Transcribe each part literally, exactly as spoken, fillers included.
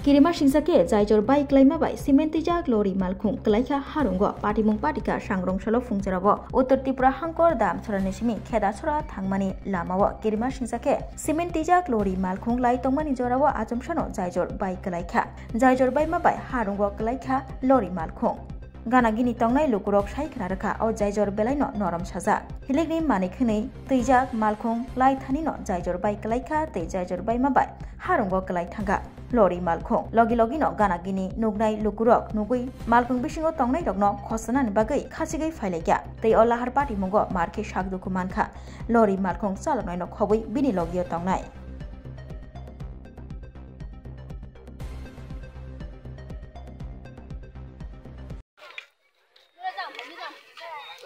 Kirima singsa khe jaijor bai kwlaima bai cement twijak lori malkhung kwlaikha harungo. Patimung patikha sangrong salo phungcherao Uttor Tripura hangkor Damchorani simi Khedachora thangmani lamao kirima singsa khe cement twijak lori malkhung lai tongmani jorao achomsano jaijor bai kwlaikha. Jaijor baima bai harungo kwlaikha lori malkhung. Gana gini tongnai lukurok sai khna rwkha, o jaijor belaino norom sajak. Hilikni manwi khwnwi twijak malkhung lai thanino jaijor bai kwlaikha tei jaijor baima bai harungo kwlai thangkha lori malkhung. Logi logino gana gini nuknai lukurok nugwi malkhung bisingo tongnairokno khosanani bagwi khasigwi phailaikha tei o lahar patimungo mar khe sak dukhu mankha. Lori malkhung chaloknaino khobwi bini logio tongnai.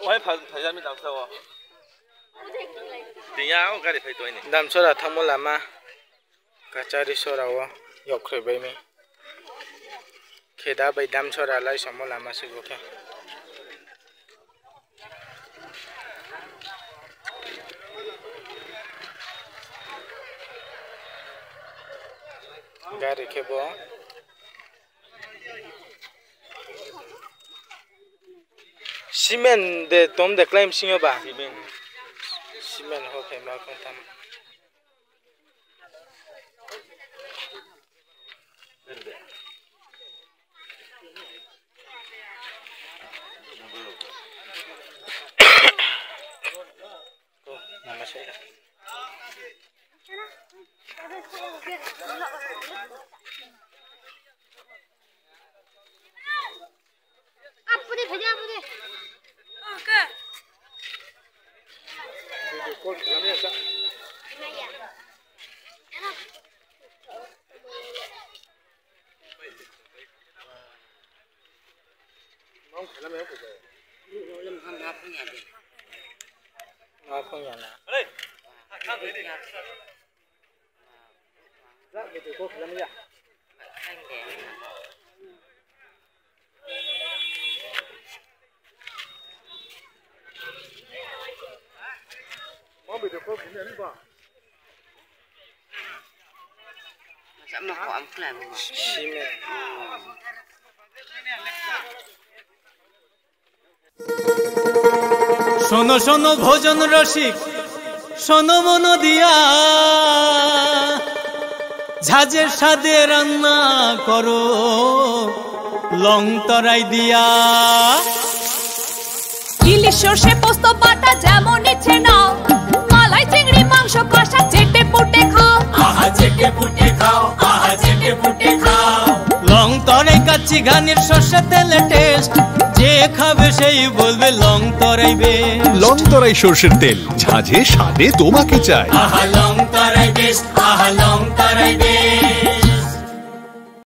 Ohai pha-, phaijami damsa o. Tiya o gari phai toini. Damsora thangmo lama. Kachari sora o. Yokhre baimi. Kheda bai Damsora lai somo lama se bo khe. Gari khe bo. Cement de tom de claim singo ba? Cement. Cement ho khe ma kong tam. শোনো শোনো ভোজন রসিক, শোনো মন দিয়া, ঝাঁঝের স্বাদে রান্না করো লং তরাই দিয়া। ইলিশ সর্ষে পোস্ত বাটা যেমন ইচ্ছে নাও, মালাই চিংড়ি মাংস কষা চেটে পুটে খাও। আহা চেটে পুটে খাও, আহা চেটে পুটে খাও। লং তরাই কাচ্চি ঘানির সর্ষে তেলে টেস্ট, যে খাবে সেই বলবে লং তরাই বেস্ট। লং তরাই সর্ষের তেল, ঝাঁঝে স্বাদে তোমাকে চাই। আহা লং তরাই।